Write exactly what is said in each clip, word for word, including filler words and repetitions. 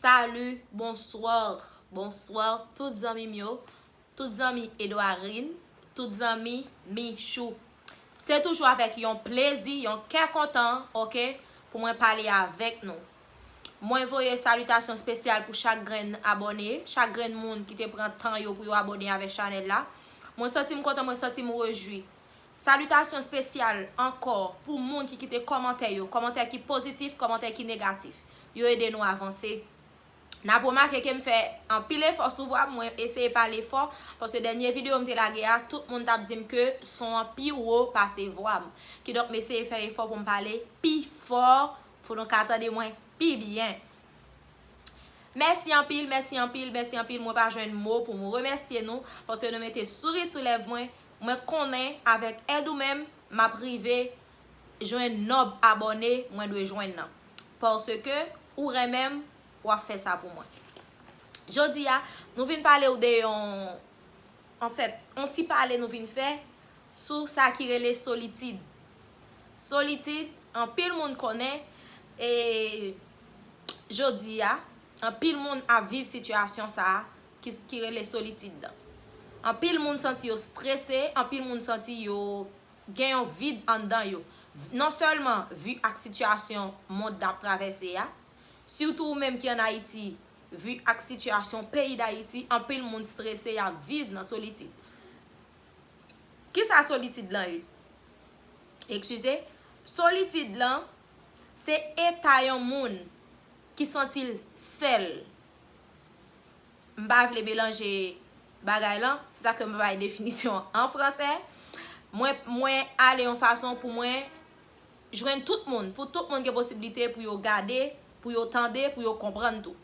Salut, bonsoir, bonsoir tout zanmi m yo, tout zanmi Edwarine, tout zanmi Michou. Se toujou avèk yon plezi, yon kè kontan, oke, pou mwen pale avèk nou. Mwen voye salitasyon espesyal pou chak grenn abòne, chak grenn moun ki te pran tan yo pou yo abòne avèk chanèl la. Mwen santi m kontan, mwen santi m rejwi. Salitasyon espesyal ankò pou moun ki kite kòmantè yo, kòmantè ki pozitif, kòmantè ki negatif. Yo ede nou avanse. N ap remake ke m fè anpil efò sou vwa m, mwen eseye pale fò, paske dènye videyo m te lage a, tout moun t ap di m ke son an pi wo pase vwa m. Kidonk, m eseye fè efò pou m pale pi fò, pou nou ka tande mwen pi byen. Mèsi anpil, mèsi anpil, mèsi anpil. Mwen pa jwenn mo pou m remèsye nou, paske nou mete souri sou lèv mwen. Mwen konnen avèk èd ou menm, m ap rive jwenn nonb abòne mwen dwe jwenn nan. Paske ou renmen m, w ap fè sa pou mwen. Jodi a, nou vin pale w de yon, anfèt, yon ti pale nou vin fè sou sa ki rele solitid. Solitid, anpil moun konnen, e jodi a, anpil moun ap viv sitiyasyon sa a ki, ki rele solitid lan. Anpil moun santi yo strese, anpil moun santi yo gen yon vid anndan yo. V-, non sèlman vi ak sitiyasyon mond n ap travèse a, sitou ou menm ki ann Ayiti, vi ak sitiyasyon peyi Dayiti, anpil moun strese, y ap viv nan solitid. Kisa solitid lan ye? Eskize, solitid lan se eta yon moun ki santi l sèl. M pa vle melanje bagay lan, se sa ke m bay definisyon an fransè. Mwen, mwen ale yon fason pou mwen jwenn tout moun, pou tout moun gen posiblite pou yo gade, pou yo tande, pou yo konprann tou.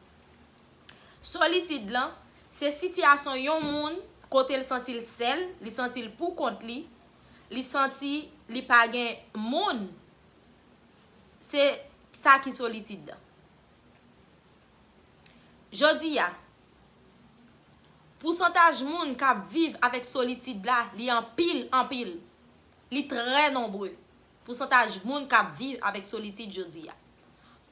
Solitid lan, se sitiyasyon yon moun kote l santi l sèl, li santi l pou kont li, li santi li pa gen moun. Se sa ki solitid lan. Jodi a, pousantaj moun k ap viv avèk solitid la, li anpil, anpil. Li trè nonbre. Pousantaj moun k ap viv avèk solitid jodi a.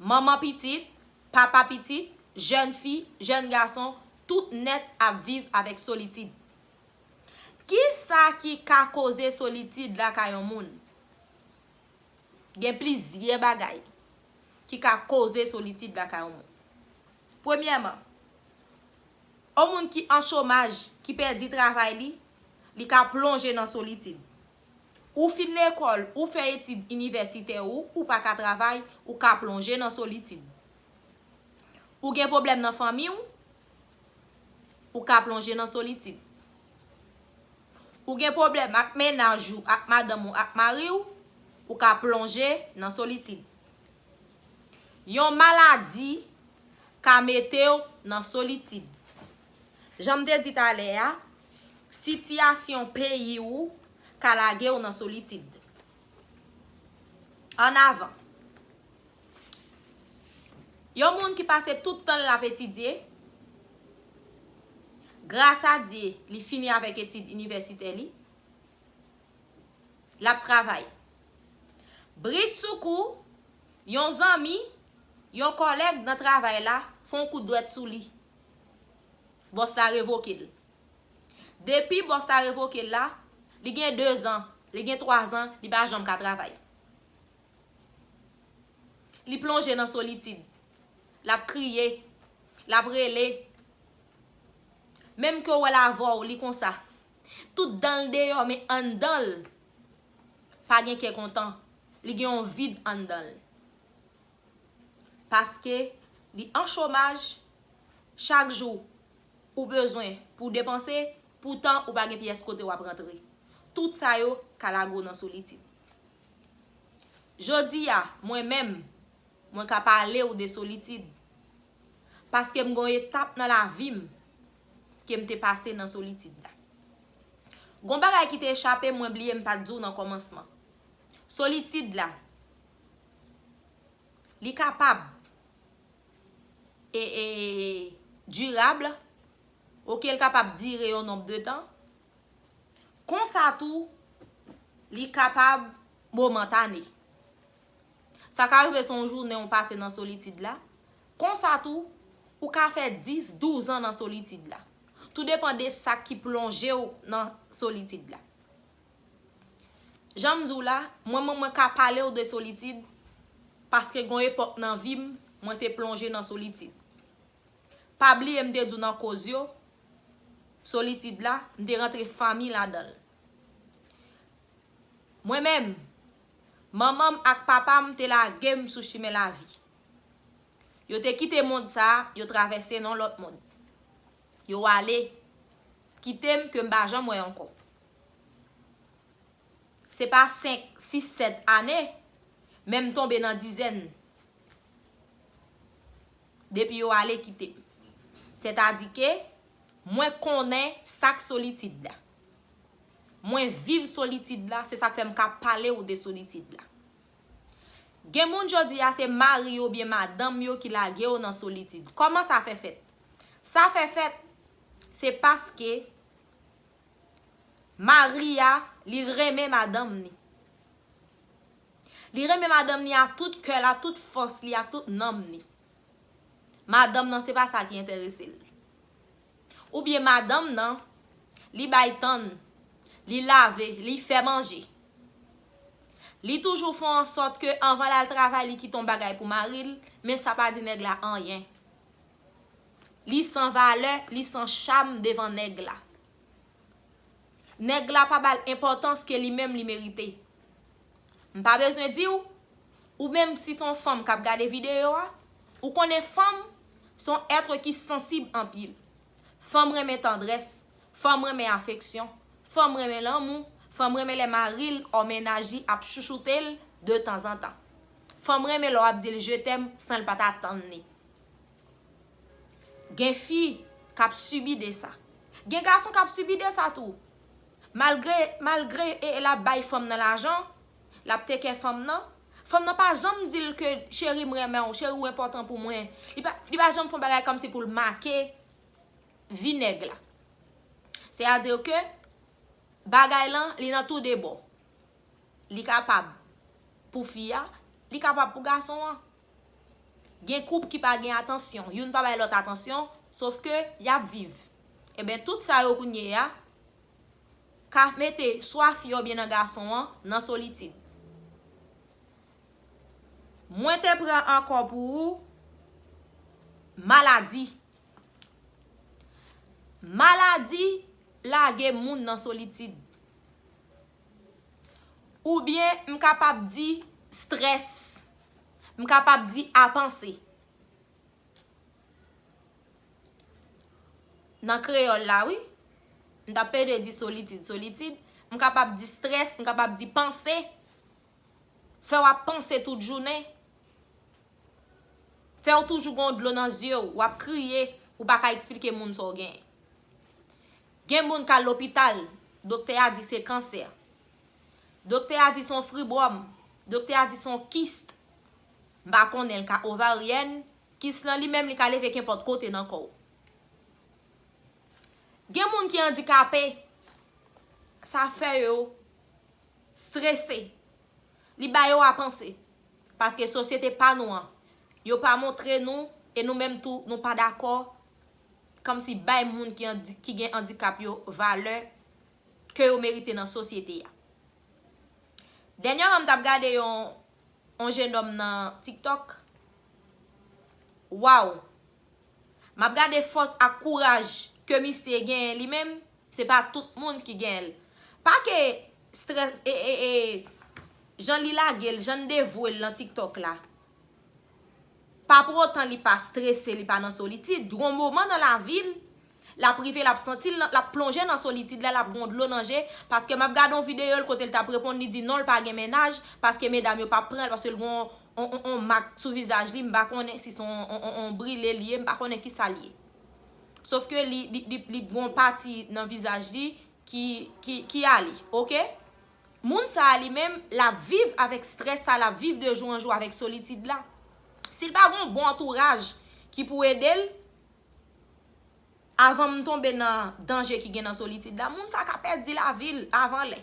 Manman pitit, papa pitit, jèn fi, jèn gason, tout nèt ap viv avèk solitid. Kisa ki ka koze solitid lakay yon moun? Gen plizyè bagay ki ka koze solitid lakay yon moun. Premyèman, yon moun ki an chomaj, ki pèdi travay li, li ka plonje nan solitid. Ou fin lekòl, ou fè etid inivèsitè ou, ou pa ka travay, ou ka plonje nan solitid. Ou gen pwoblèm nan fanmi w, ou ka plonje nan solitid. Ou gen pwoblèm ak mennaj ou, ak madanm ou, ak mari w, ou ka plonje nan solitid. Yon maladi ka mete w nan solitid. Jan m te di talè a, sitiyasyon peyi w ka lage w nan solitid. Ann avan. Yon moun ki pase tout tan l ap etidye, gras a Dye, li fini avèk etid inivèsitè li, l ap travay. Britsoukou, yon zanmi, yon kòlèg nan travay la fè yon kout dwèt sou li. Bòs la revoke l. Depi bòs la revoke l la, li gen dezan, li gen twazan, li pa janm ka travay. Li plonje nan solitid. L ap kriye, l ap rele. Menm ke w wè l avè w, li konsa. Tout dan l deyò, men anndan l pa gen kè kontan. Li gen yon vid anndan l. Paske li an chomaj, chak jou ou bezwen pou depanse, poutan ou pa gen pyès kote w ap rantre. Tout sa yo ka lage w nan solitid. Jodi a, mwen menm, mwen ka pale w de solitid. Paske m gen yon etap nan lavi m ke m te pase nan solitid la. Gon bagay ki te echape m, mwen bliye m pa t di w nan kòmansman. Solitid la, li kapab e, e, dirab, oke, l kapab dire yon nonb de tan. Konsa tou, li kapab momantane. Sa ka rive se yon jounen ou pase nan solitid la. Konsa tou, ou ka fè dis, douz an nan solitid la. Tou depan de sa ki plonje w nan solitid la. Jan m di w la, mwen menm mwen ka pale w de solitid, paske gen yon epòk nan vi m, mwen te plonje nan solitid. Pa bliye m te di w nan koz yo, solitid la, m te rantre fanmi ladan l. Mwen menm, manman m ak papa m te lage m sou chimen lavi. Yo te kite mond sa a, yo travèse nan lòt mond. Yo ale, kite m ke m pa janm wè ankò. Se pa senk, sis, sèt ane, men m tonbe nan dizèn. Depi yo ale kite m. Sètadi ke mwen konnen sa k solitid la. Mwen viv solitid la, se sa k fè m ka pale w de solitid la. Gen moun jodi a se mari yo oubyen madanm yo ki lage yo nan solitid. Kòman sa fè fèt? Sa fè fèt, se paske mari a, li renmen madanm ni. Li renmen madanm ni a tout kè l, a tout fòs li, a tout nanm ni. Madanm nan, se pa sa ki enterese l. Oubyen madanm nan, li bay tann, li lave, li fè manje. Li toujou fè an sòt ke anvan l al travay, li kite yon bagay pou mari l, men sa pa di nèg la anyen. Li san valè, li san cham devan nèg la. Nèg la pa ba l enpòtans ke li menm li merite. M pa bezwen di w, ou menm si se yon fanm k ap gade videyo a, ou konnen fanm se yon èt ki sansib anpil. Fanm renmen tandrès, fanm renmen afeksyon, fanm renmen lanmou, fanm renmen lè mari l, òmennaj li ap chouchoute l de tanzantan. Fanm renmen lè w ap di l je t'aime san l pa ta tann li. Gen fi k ap sibi de sa. Gen gason k ap sibi de sa tou. Malgre, malgre e, e l ap bay fanm nan lajan, l ap teke fanm nan, fanm nan pa janm di l ke cheri m renmen w, cheri w enpòtan pou mwen. Li pa, li pa janm fè yon bagay kòmsi pou l make vi nèg la. Sètadi ke bagay lan, li nan tou de bò. Li kapab pou fi a, li kapab pou gason an. Gen koup ki pa gen atansyon, youn pa bay lòt atansyon, sof ke y ap viv. Enben, tout sa yo kounye a ka mete swa fi a oubyen nan gason an nan solitid. Mwen te pran ankò pou ou maladi. Maladi lage moun nan solitid. Oubyen m kapab di strès. M kapab di apanse. Nan kreyòl la, wi. M t ap plede di solitid, solitid. M kapab di strès, m kapab di panse. Fè w ap panse tout jounen. Fè w toujou gen dlo nan zye w, w ap kriye, ou pa ka eksplike moun sa w genyen. Gen moun k al lopital, doktè a di se kansè. Doktè a di se yon fibwòm, doktè a di se yon kis. M pa konnen, l ka ovaryèn, kis lan li menm li ka leve kenpòt kote nan kò w. Gen moun ki andikape, sa fè yo strese. Li ba yo a panse. Paske sosyete pa nou an, yo pa montre nou, e nou menm tou, nou pa dakò, kòmsi bay moun ki andi-, ki gen andikap yo valè ke yo merite nan sosyete a. Dènyèman, m t ap gade yon, yon jennonm nan TikTok. Waw! M ap gade fòs ak kouraj ke misye genyen li menm, se pa tout moun ki genyen l. Pa ke strès, e, e, e, jan li lage l, jan l devwe l nan TikTok la. Pa pou otan li pa strese, li pa nan solitid. Gon moman nan lavi l, l ap rive, l ap santi l, l ap plonje nan solitid la, l ap gon dlo nan je, paske m ap gade yon videyo l kote l t ap reponn, li di non, l pa gen mennaj, paske medam yo p ap pran l, paske l gon on, on, on mak sou vizaj li, m pa konnen si se on, on, on, on brile li ye, m pa konnen kisa li ye. Sof ke li, li, li, li gon pati nan vizaj li ki, ki, ki ale, oke? Moun sa a li menm, l ap viv avèk strès sa, l ap viv de jou an jou avèk solitid la. Si l pa gon bon antouraj ki pou ede l, avan m tonbe nan danje ki gen nan solitid la, moun sa ka pèdi lavi l avan lè.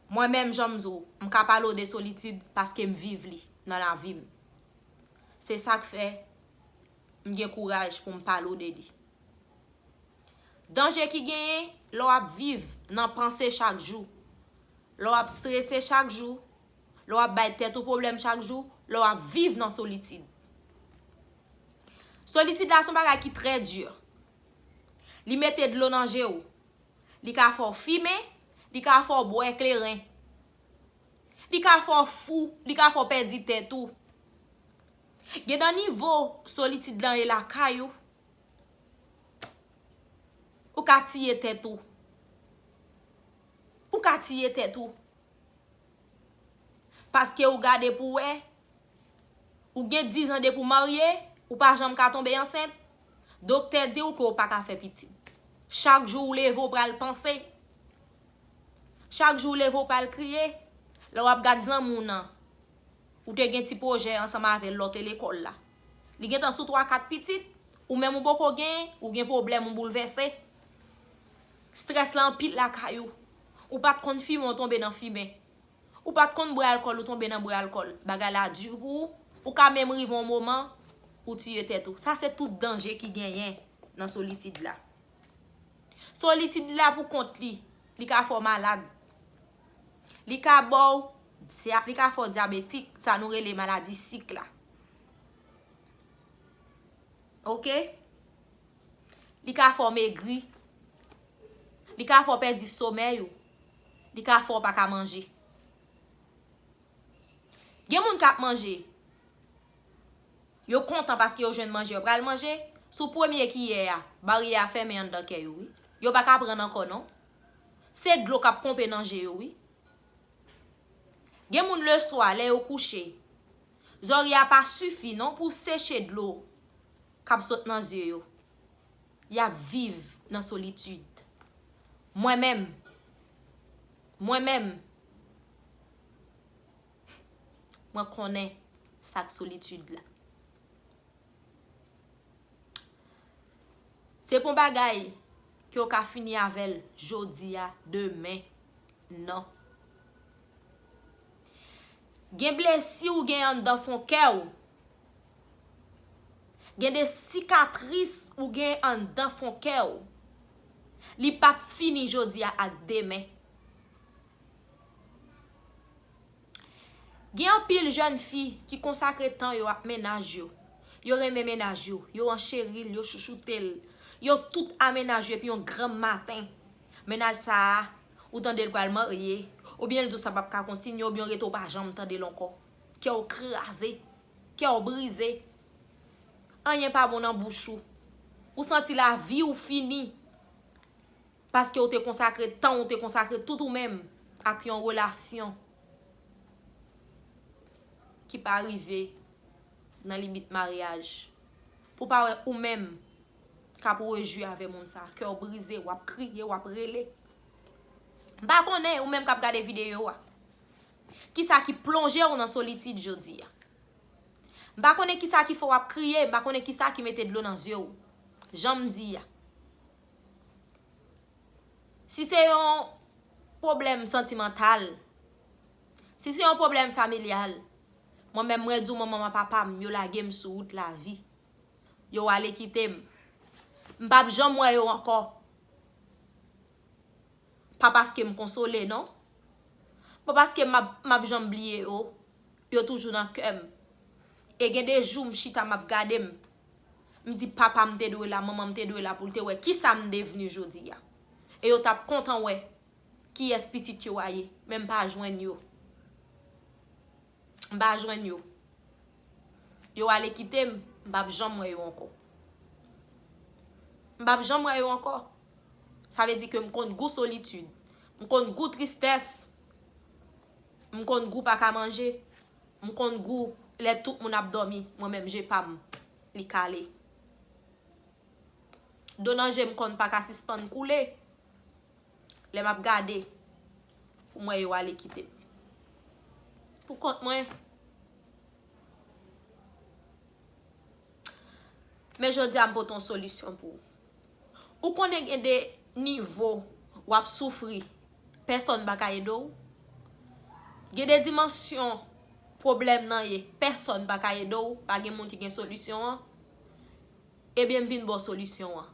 Mwen menm, jan m di w, m ka pale w de solitid paske m viv li nan lavi m. Se sa k fè m gen kouraj pou m pale w de li. Danje ki genyen lè w ap viv nan panse chak jou, lè w ap strese chak jou, lè w ap bay tèt ou pwoblèm chak jou, lè w ap viv nan solitid. Solitid la se yon bagay ki trè di. Li mete dlo nan je w. Li ka fè w fimen, li ka fè w bwè kleren. Li ka fè w fou, li ka fè w pèdi tèt ou. Gen nan nivo solitid lan ye lakay ou, ou ka tiye tèt ou. Ou ka tiye tèt ou. Paske ou gade pou wè, ou gen diz an depi w marye, ou pa janm ka tonbe ansent, doktè di w ke w pa ka fè pitit. Chak jou ou leve, w pral panse. Chak jou ou leve, w pral kriye. Lè w ap gad zanmi w nan, ou te gen ti pwojè ansanm avè l lè w te lekòl la. Li gentan sou twa kat pitit, ou menm ou poko genyen, ou gen pwoblèm, ou boulvèse. Strès la anpil lakay ou. Ou pa t konn fimen, w tonbe nan fimen. Ou pa t konn bwè alkòl, ou tonbe nan bwè alkòl. Bagay la di pou ou. Ou ka menm rive yon moman, ou tiye tèt ou. Sa se tout danje ki genyen nan solitid la. Solitid la pou kont li, li ka fè w malad. Li ka ba w dya-, li ka fè w dyabetik, sa nou rele maladi sik la. Oke? Li ka fè w megri. Li ka fè w pèdi somèy ou. Li ka fè w pa ka manje. Gen moun k ap manje. Yo kontan paske yo jwenn manje, yo pral manje. Sou premye kiyè a, baryè a fèmen anndan kè yo, wi. Yo pa ka pran ankò, non. Se dlo k ap ponpe nan je yo, wi. Gen moun leswa, lè yo kouche, zòrye a pa sifi, non, pou seche dlo k ap sot nan zye yo. Y ap viv nan solitid. Mwen menm, mwen menm, mwen konnen sa k solitid la. Se pa yon bagay ke w ka fini avè l jodi a, demen. Non. Gen blesi ou gen anndan fon kè w. Gen de sikatris ou gen anndan fon kè w. Li p ap fini jodi a ak demen. Gen anpil jèn fi ki konsakre tan yo ak mennaj yo. Yo renmen mennaj yo, yo ancheri l, yo chouchoute l. Yo tout a mennaj yo epi yon granm maten, mennaj sa a, ou tande l pral marye, oubyen l di w sa p ap ka kontinye, oubyen w rete w pa janm tande l ankò. Kè w kraze, kè w brize. Anyen pa bon nan bouch ou. Ou santi lavi w fini. Paske w te konsakre tan, w te konsakre tout ou menm ak yon relasyon ki pa rive nan limit maryaj. Pou pa wè ou menm k ap rejwi avè moun sa, kè w brize, w ap kriye, w ap rele. M pa konnen ou menm k ap gade videyo a, kisa ki plonje w nan solitid jodi a. M pa konnen kisa ki fè w ap kriye, m pa konnen kisa ki mete dlo nan zye w. Jan m di a. Si se yon pwoblèm santimantal, si se yon pwoblèm familyal, mwen menm mwen di w manman m ak papa m, yo lage m sou wout lavi. Yo ale kite m. M p ap janm wè yo ankò. Pa paske m konsole, non. Pa paske m ap, m ap janm bliye yo. Yo toujou nan kè m. E gen de jou m chita m ap gade m. M di papa m te dwe la, manman m te dwe la pou l te wè kisa m devni jodi a. E yo t ap kontan wè kiyès pitit yo a ye. Men m pa jwenn yo. M pa jwenn yo. Yo ale kite m, m p ap janm wè yo ankò. M p ap janm wè yo ankò. Sa vle di ke m konn gou solitid. M konn gou tristès. M konn gou pa ka manje. M konn gou lè tout moun ap dòmi, mwen menm je pa m, li kale. Do nan je m konn pa ka sispann koule. Lè m ap gade, pou m wè yo ale kite m. Pou kont mwen. Men jodi a m pote yon solisyon pou ou. Ou konnen gen de nivo w ap soufri, pèsonn pa ka ede w. Gen de dimansyon pwoblèm nan ye, pèsòn pa ka ede w, pa gen moun ki gen solisyon an, ebyen, m vin ba w solisyon an.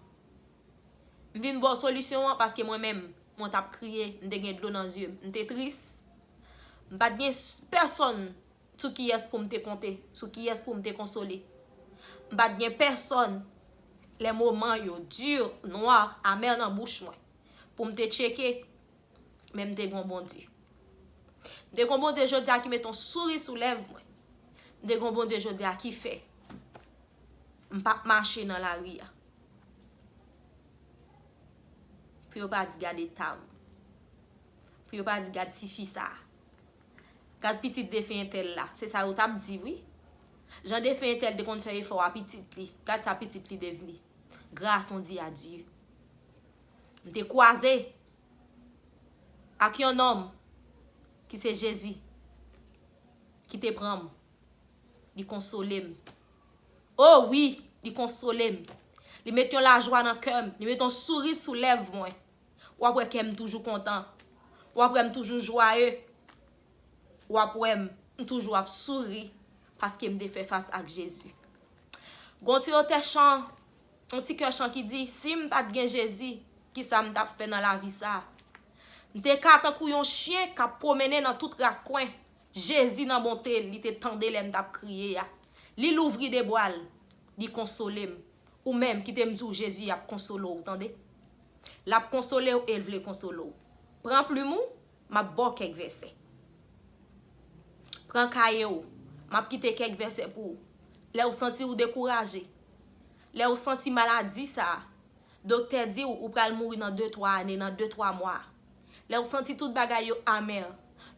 M vin ba w solisyon an paske mwen menm, mwen t ap kriye, m te gen dlo nan zye m, m te tris. M pa t gen s- pèsòn sou kiyès pou m te konte, sou kiyès pou m te konsole. M pa t gen pèsòn lè moman yo di, nwa, amè nan bouch mwen, pou m te tcheke, men m te gen yon Bondye. M te gen yon Bondye jodi a ki mete yon souri sou lèv mwen. M te gen yon Bondye jodi a ki fè m p ap mache nan lari a. Pou yo pa di gad eta m. Pou yo pa di gad tifi sa a. Gad pitit defen entèl la. Se sa yo t ap di wi. Jan defen entèl te konn fè efò a pitit li. Gad sa pitit li devni. Gras on di a Dye. M te kwaze ak yon nonm ki se Jezi, ki te pran m. Li konsole m. O wi, li konsole m. Li met yon lajwa nan kè m. Li met yon souri sou lèv mwen. W ap wè kè m toujou kontan. W ap wè m toujou jwaye. W ap wè m, m toujou ap souri paske m te fè fas ak Jezi. Gon ti otè chan, yon ti kè chan ki di, si m pa t gen Jezi, kisa m t ap fè nan lavi sa a? M te ka tankou yon chen k ap pwomennen nan tout rak kwen. Jezi nan bonte l, li te tande lè m t ap kriye a. Li louvri de bra l, li konsole m. Ou menm, kite m di w, Jezi ap konsole w, tande. L ap konsole w e l vle konsole w. Pran plim ou, m ap ba w kèk vèsè. Pran kaye w, m ap kite kèk vèsè pou ou. Lè w santi w dekouraje, lè w santi maladi sa a, doktè di w ou pral mouri nan de twa ane, nan de twa mwa. Lè w santi tout bagay yo amè,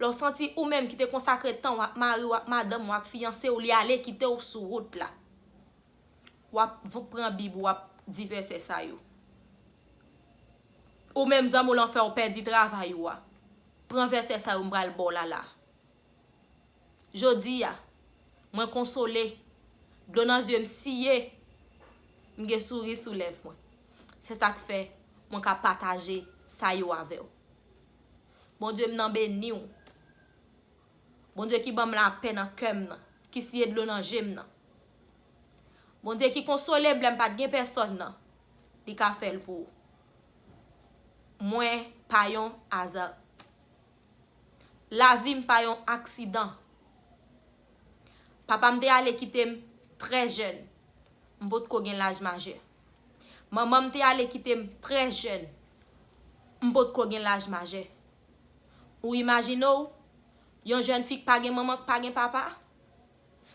lè w santi ou menm ki te konsakre tan w ak mari w, ak madanm ou, ak fiyanse w, li ale kite w sou wout la. W ap v- pran Bib ou, w ap di vèsè sa yo. Ou menm zanmi w lan fè w pèdi travay ou a. Pran vèsè sa yo m pral ba w la la. Jodi a, mwen konsole. Dlo nan zye m siye. M gen souri sou lèv mwen. Se sa k fè mwen ka pataje sa yo avè w. Bondye m nan beni w. Bondye ki ban m lapè nan kè m nan, ki siye dlo nan je m nan. Bondye ki konsole m lè m pa t gen pèsòn nan, li ka fè l pou ou. Mwen pa yon aza. Lavi m pa yon aksidan. Papa m te ale kite m trè jèn. M potko gen laj majè. Manman m te ale kite m trè jèn. M potko gen laj majè. Ou imajine w, yon jèn fi k pa gen manman, k pa gen papa?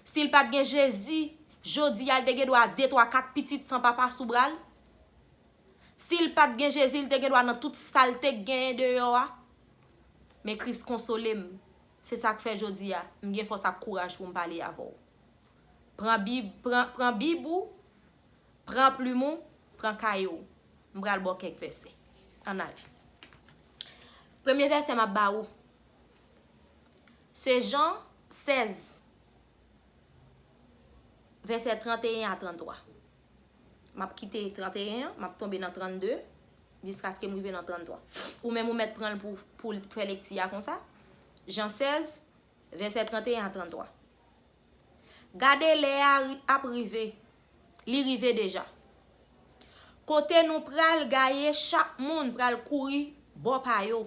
Si l pa t gen Jezi, jodi a l te gen dwa de, twa, kat pitit san papa sou bra l. Si l pa t gen Jezi, l te gen dwa nan tout salte k genyen deyò a. Men Kris konsole m. Se sa k fè jodi a, m gen fòs ak kouraj pou m pale avè w. Pran Bib, pran, pran Bib ou, pran plim ou, pran kaye w. M pral ba w kèk vèsè. Ann ale. Premye vèsè m ap ba ou, se Jan sèz, vèsè tranteyen a tranntwa. M ap kite tranteyen an, m ap tonbe nan trannde, jiskaske m rive nan tranntwa. Ou menm ou mèt pran l pou, pou fè lekti a konsa. Jan sèz, vèsè tranteyen a tranntwa. Gade lè a ri- ap rive. Li rive deja. Kote nou pral gaye, chak moun pral kouri bò pa yo.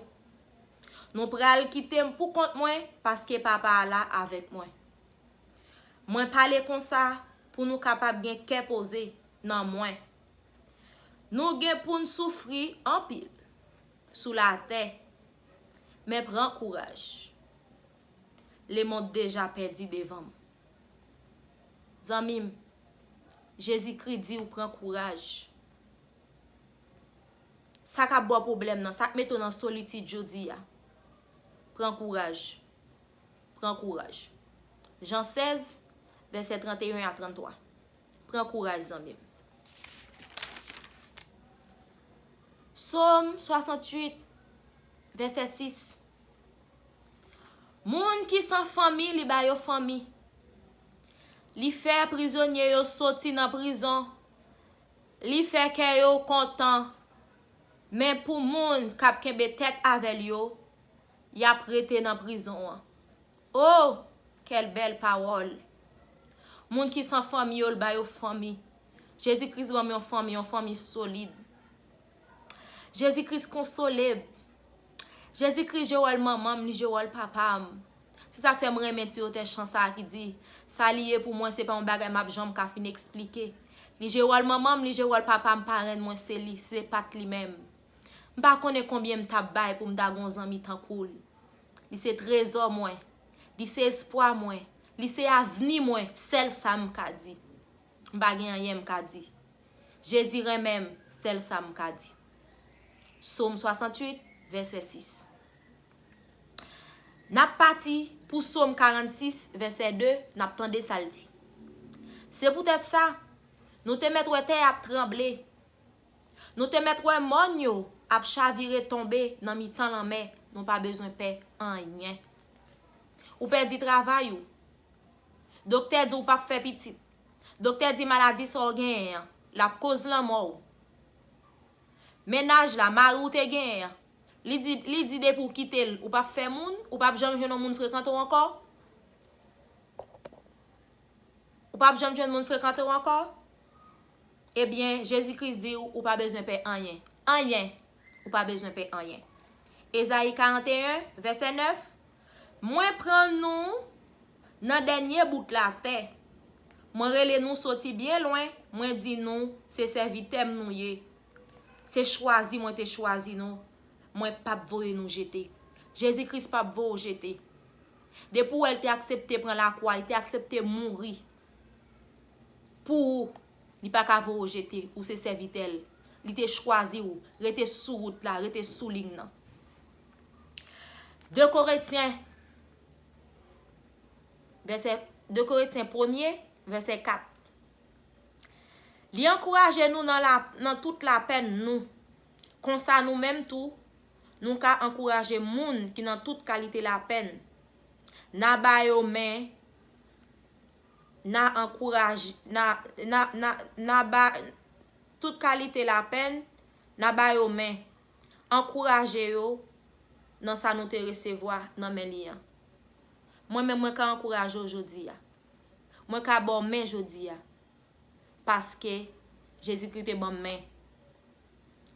Nou pral kite m pou kont mwen, paske Papa a la avèk mwen. Mwen pale konsa pou nou kapab gen kè poze nan mwen. Nou gen pou n soufri anpil sou latè, men pran kouraj. Lemonn deja pèdi devan m. Zanmi m, Jezikri di w pran kouraj. Sa k ap ba w pwoblèm nan, sa k mete w nan solitid jodi a, pran kouraj. Pran kouraj. Jan sèz, vèsè tranteyen a tranntwa. Pran kouraj, zanmi m. Sòm swasanntuit, vèsè sis. Moun ki san fanmi, li ba yo fanmi. Li fè prizonye yo soti nan prizon. Li fè kè yo kontan. Men pou moun k ap kenbe tèt avè l yo, y ap rete nan prizon an. O! Quelle belle parole. Moun ki san fanmi yo, l ba yo fanmi. Jezi Kris ban m yon fanmi, yon fanmi solid. Jezi Kris konsole m. Jezi Kris jwe wòl manman m, li jwe wòl papa m. Se sa k fè m renmen ti otè chan sa a ki di, sa li ye pou mwen, se pa yon bagay m ap janm ka fin eksplike. Li jwe wòl manman m, li jwe wòl papa m, parenn mwen se li, se pa t li menm. M pa konnen konbyen m t ap bay pou m ta gen yon zanmi tankou l. Li se trezò mwen. Li se espwa mwen. Li se avni mwen. Sèl sa m ka di. M pa gen anyen m ka di. Jezi renmen m. Sèl sa m ka di. Sòm swasanntuit, vèsè sis. N ap pati pou Sòm karannsis, vèsè de, n ap tande sa l di. Se poutèt sa, nou te mèt wè tè a ap tranble. Nou te mèt wè mòn yo ap chavire tonbe nan mitan lanmè, nou pa bezwen pè anyen. Ou pèdi travay ou. Doktè di w p ap fè pitit. Doktè di maladi sa w genyen an, l ap koz lanmò w. Mennaj la, mari w te genyen an, li di, li di depi w kite l, ou p ap fè moun, ou p ap janm jwenn yon moun frekante w ankò. Ou p ap janm jwenn moun frekante w ankò. Ebyen, Jezi Kris di w, ou pa bezwen pè anyen. Anyen. Ou pa bezwen pè anyen. Ezayi karanteyen, vèsè nèf. Mwen pran nou nan dènye bout latè. Mwen rele nou soti byen lwen. Mwen di nou, se sèvitè m nou ye. Se chwazi mwen te chwazi nou. Mwen p ap voye nou jete. Jezi Kris p ap voye w jete. Depi w wè l te aksepte pran lakwa, li te aksepte mouri pou ou, li pa ka voye w jete, ou se sèvitè l. Li te chwazi w, rete sou wout la, rete sou liy nan. De Korentyen, vèsè, de Korentyen premye, vèsè kat. Li ankouraje nou nan la, nan tout lapenn nou. Konsa nou menm tou, nou ka ankouraje moun ki nan tout kalite lapenn. N a ba yo men, n a ankouraje, n a, n a, n a, n a ba tout kalite lapenn, n a ba yo men. Ankouraje yo nan sa nou te resevwa nan men li an. Mwen menm, mwen ka ankouraje w jodi a. Mwen ka ba w men jodi a. Paske Jezikri te ban m men.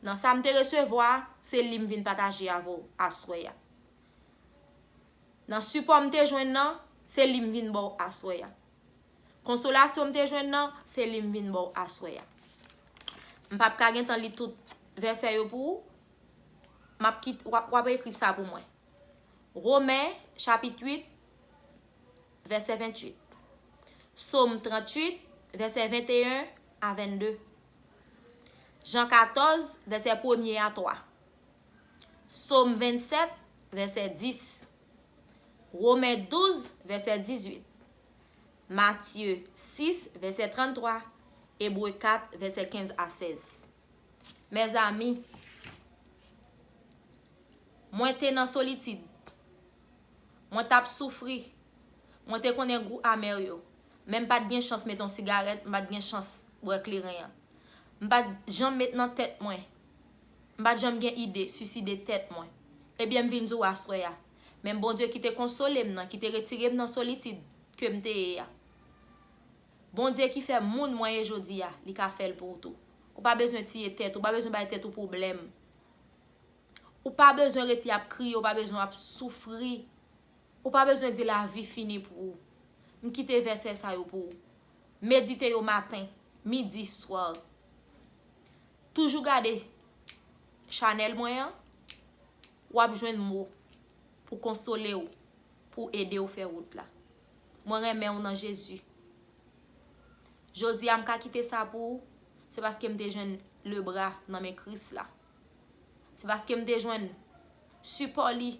Nan sa m te resevwa, se li m vin pataje avè w aswè a. Nan sipò m te jwenn nan, se li m vin ba w aswè a. Konsolasyon m te jwenn nan, se li m vin ba w aswè a. M p ap ka gen tan li tout vèsè yo pou ou. M ap kit-, w ap, w ap ekri sa pou mwen. Women, chapit uit, vèsè venntuit. Sòm tranntuit, vèsè venteyen a vennde. Jan katòz, vèsè premye a twa. Sòm vennsèt, vèsè dis. Women douz, vèsè dizuit. Matye sis, vèsè tranntwa. Ebre kat, vèsè kenz a sèz. Mezanmi, mwen te nan solitid. Mwen t ap soufri. Mwen te konnen gou amè yo. Men m pa t gen chans mete yon sigarèt, m pa t gen chans bwè kleren an. M pa t janm met nan tèt mwen. M pa t janm gen ide siside tèt mwen. Ebyen, m vin di w aswè a. Men Bondye ki te konsole m nan, ki te retire m nan solitid ke m te ye a. Bondye ki fè moun mwen ye jodi a, li ka fè l pou ou tou. Ou pa bezwen tiye tèt ou, ou pa bezwen bay tèt ou pwoblèm. Ou pa bezwen rete ap kriye, ou pa bezwen ap soufri. Ou pa bezwen di lavi fini pou ou. M kite vèsè sa yo pou ou. Medite yo maten, midi, swa. Toujou gade chanèl mwen an, w ap jwenn mo pou konsole w, pou ede w fè wout la. Mwen renmen w nan Jezi. Jodi a, m ka kite sa pou ou, se paske m te jwenn lebra nan men Kris la. Se paske m te jwenn sipò li.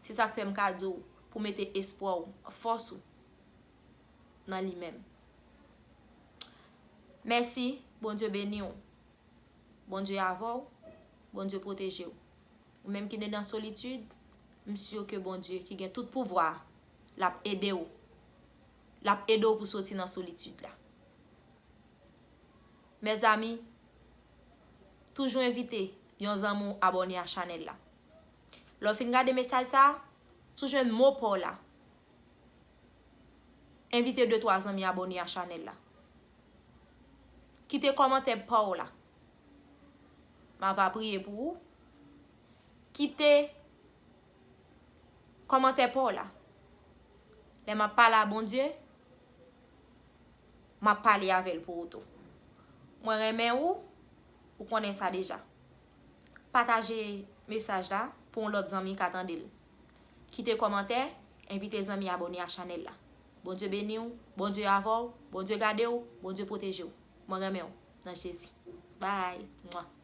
Se sa k fè m ka di w pou mete espwa w, fòs ou nan li menm. Mèsi, Bondye beni w. Bondye avè w, Bondye pwoteje w. Ou menm ki te nan solitid, m si ke Bondye ki gen tout pouvwa, l ap ede w. L ap ede w pou soti nan solitid la. Mezanmi, toujou envite yon zanmi w abòne a chanèl la. Lè w fin gade mesaj sa a, si w jwenn mo pa w la, Envite de twa zanmi abòne a chanèl la. Kite kòmantè pa w la. M ava priye pou ou. Kite kòmantè pa w la. Lè m ap pale a Bondye, m ap pale avè l pou ou tou. Mwen renmen ou, ou konnen sa deja. Pataje mesaj la pou yon lòt zanmi ka tande l. Kite kòmantè, envite zanmi abòne a chanèl la. Bondye beni w, Bondye avè w, Bondye gade w, Bondye pwoteje w. Mwen renmen w nan Jezi. Bye. Mwa.